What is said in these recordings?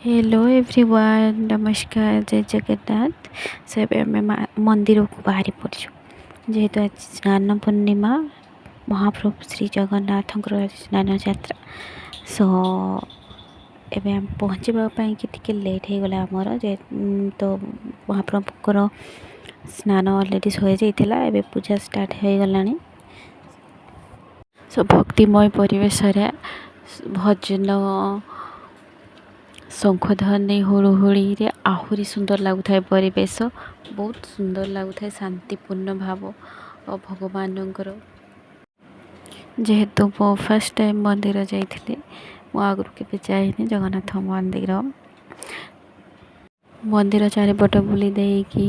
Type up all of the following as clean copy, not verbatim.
Hello everyone, ନମସ୍କାର, ଜୟ Jagannath. Show ଏବେ ଆମେ ମନ୍ଦିରକୁ ବାହାରି ପଡ଼ିଛୁ, ଯେହେତୁ ଆଜି ସ୍ନାନ ପୂର୍ଣ୍ଣିମା, ମହାପ୍ରଭୁ ଶ୍ରୀ ଜଗନ୍ନାଥଙ୍କର ଆଜି ସ୍ନାନ ଯାତ୍ରା। ସୋ ଏବେ ଆମେ ପହଞ୍ଚିବା ପାଇଁକି ଟିକେ ଲେଟ୍ ହେଇଗଲା ଆମର ଯେ ତ ମହାପ୍ରଭୁଙ୍କର ସ୍ନାନ ଅଲରେଡ଼ି ସରିଯାଇଥିଲା, ଏବେ ପୂଜା ଷ୍ଟାର୍ଟ ହେଇଗଲାଣି। ସୋ ଭକ୍ତିମୟ ପରିବେଶରେ ଭଜନ, ଶଙ୍ଖଧ୍ୱନି, ହୁଳୁହୁଳିରେ ଆହୁରି ସୁନ୍ଦର ଲାଗୁଥାଏ ପରିବେଶ। ବହୁତ ସୁନ୍ଦର ଲାଗୁଥାଏ, ଶାନ୍ତିପୂର୍ଣ୍ଣ ଭାବ ଭଗବାନଙ୍କର। ଯେହେତୁ ମୁଁ ଫାର୍ଷ୍ଟ ଟାଇମ୍ ମନ୍ଦିର ଯାଇଥିଲି, ମୁଁ ଆଗରୁ କେବେ ଯାଇନି ଜଗନ୍ନାଥ ମନ୍ଦିର। ମନ୍ଦିର ଚାରିପଟ ବୁଲି ଦେଇକି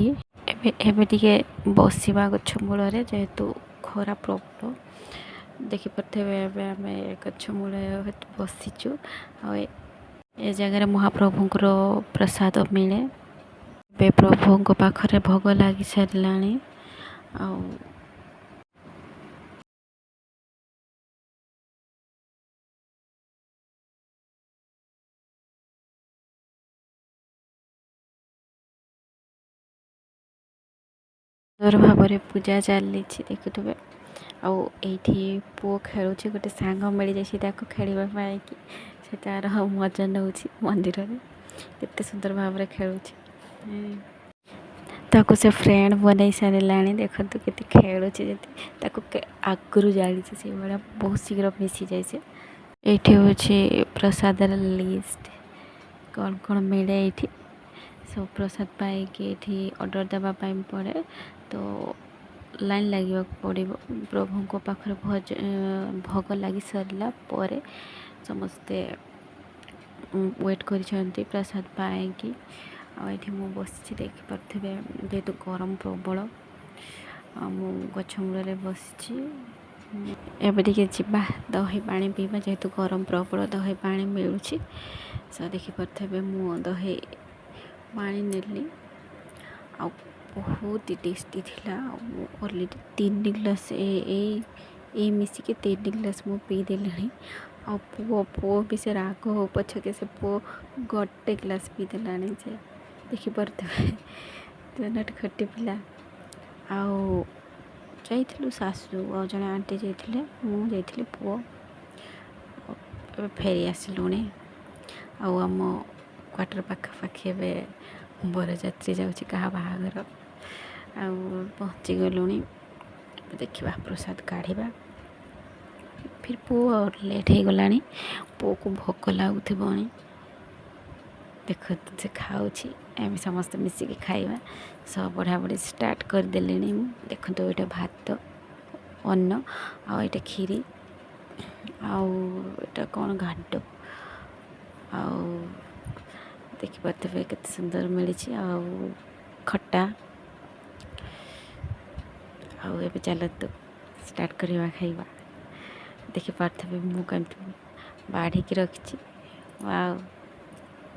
ଏବେ ଏବେ ଟିକେ ବସିବା ଗଛ ମୂଳରେ, ଯେହେତୁ ଖରା ପ୍ରବଳ। ଦେଖିପାରୁଥିବେ, ଏବେ ଆମେ ଗଛ ମୂଳରେ ବସିଛୁ। ଆଉ ଏ ଜାଗାରେ ମହାପ୍ରଭୁଙ୍କର ପ୍ରସାଦ ମିଳେ। ଏବେ ପ୍ରଭୁଙ୍କ ପାଖରେ ଭୋଗ ଲାଗି ସାରିଲାଣି ଆଉ ସୁନ୍ଦର ଭାବରେ ପୂଜା ଚାଲିଛି, ଦେଖୁଥିବେ। ଆଉ ଏଇଠି ପୁଅ ଖେଳୁଛି, ଗୋଟେ ସାଙ୍ଗ ମିଳିଯାଇଛି ତାକୁ ଖେଳିବା ପାଇଁକି। ସେ ତାର ମଜା ନେଉଛି ମନ୍ଦିରରେ, କେତେ ସୁନ୍ଦର ଭାବରେ ଖେଳୁଛି। ତାକୁ ସେ ଫ୍ରେଣ୍ଡ ବନେଇ ସାରିଲାଣି। ଦେଖନ୍ତୁ କେତେ ଖେଳୁଛି, ଯଦି ତାକୁ ଆଗରୁ ଜାଣିଛି, ସେଇଭଳିଆ ବହୁତ ଶୀଘ୍ର ମିଶିଯାଏ ସେ। ଏଇଠି ହେଉଛି ପ୍ରସାଦର ଲିଷ୍ଟ, କ'ଣ କ'ଣ ମିଳେ ଏଇଠି ସବୁ। ପ୍ରସାଦ ପାଇକି ଏଇଠି ଅର୍ଡ଼ର ଦେବା ପାଇଁ ପଡ଼େ, ତ ଲାଇନ୍ ଲାଗିବାକୁ ପଡ଼ିବ। ପ୍ରଭୁଙ୍କ ପାଖରେ ଭୋଗ ଲାଗି ସାରିଲା ପରେ ସମସ୍ତେ ୱେଟ୍ କରିଛନ୍ତି ପ୍ରସାଦ ପାଇକି। ଆଉ ଏଇଠି ମୁଁ ବସିଛି, ଦେଖିପାରୁଥିବେ। ଯେହେତୁ ଗରମ ପ୍ରବଳ, ଆଉ ମୁଁ ଗଛ ମୂଳରେ ବସିଛି। ଏବେ ଟିକେ ଯିବା ଦହି ପାଣି ପିଇବା, ଯେହେତୁ ଗରମ ପ୍ରବଳ, ଦହି ପାଣି ମିଳୁଛି। ସୋ ଦେଖିପାରୁଥିବେ, ମୁଁ ଦହି ପାଣି ନେଲି ଆଉ ବହୁତ ଟେଷ୍ଟି ଥିଲା। ଆଉ ମୁଁ ଅଲରେଡ଼ି ତିନି ଗ୍ଲାସ୍, ଏଇ ମିଶିକି ତିନି ଗ୍ଲାସ୍ ମୁଁ ପିଇଦେଲିଣି। ଆଉ ପୁଅ ବି ସେ ରାଗ ହଉ ପଛକେ, ସେ ପୁଅ ଗୋଟେ ଗ୍ଲାସ୍ ପିଇଦେଲାଣି। ସେ ଦେଖିପାରୁଥିବେ, ନଟ ଖଟି ପିଲା। ଆଉ ଯାଇଥିଲୁ, ଶାଶୁ ଆଉ ଜଣେ ଆଣ୍ଟି ଯାଇଥିଲେ, ମୁଁ ଯାଇଥିଲି, ପୁଅ। ଏବେ ଫେରି ଆସିଲୁଣି। ଆଉ ଆମ କ୍ୱାର୍ଟର ପାଖାପାଖି ଏବେ ବରଯାତ୍ରୀ ଯାଉଛି, କାହା ବାହାଘର। ଆଉ ପହଞ୍ଚିଗଲୁଣି। ଦେଖିବା, ପ୍ରସାଦ କାଢ଼ିବା। ଫିର୍ ପୁଅ ଲେଟ୍ ହେଇଗଲାଣି, ପୁଅକୁ ଭୋକ ଲାଗୁଥିବଣି। ଦେଖନ୍ତୁ, ସେ ଖାଉଛି। ଆମେ ସମସ୍ତେ ମିଶିକି ଖାଇବା। ସବୁ ବଢ଼ାବଢ଼ି ଷ୍ଟାର୍ଟ କରିଦେଲିଣି ମୁଁ। ଦେଖନ୍ତୁ, ଏଇଟା ଭାତ, ଅନ୍ନ, ଆଉ ଏଇଟା କ୍ଷୀରି, ଆଉ ଏଇଟା କ'ଣ ଘାଣ୍ଟ। ଆଉ ଦେଖିପାରୁଥିବେ, କେତେ ସୁନ୍ଦର ମିଳିଛି, ଆଉ ଖଟା। ଆଉ ଏବେ ଚାଲନ୍ତୁ ଷ୍ଟାର୍ଟ କରିବା ଖାଇବା। ଦେଖିପାରୁଥିବେ, ମୁଁ କେମିତି ବାଢ଼ିକି ରଖିଛି। ଆଉ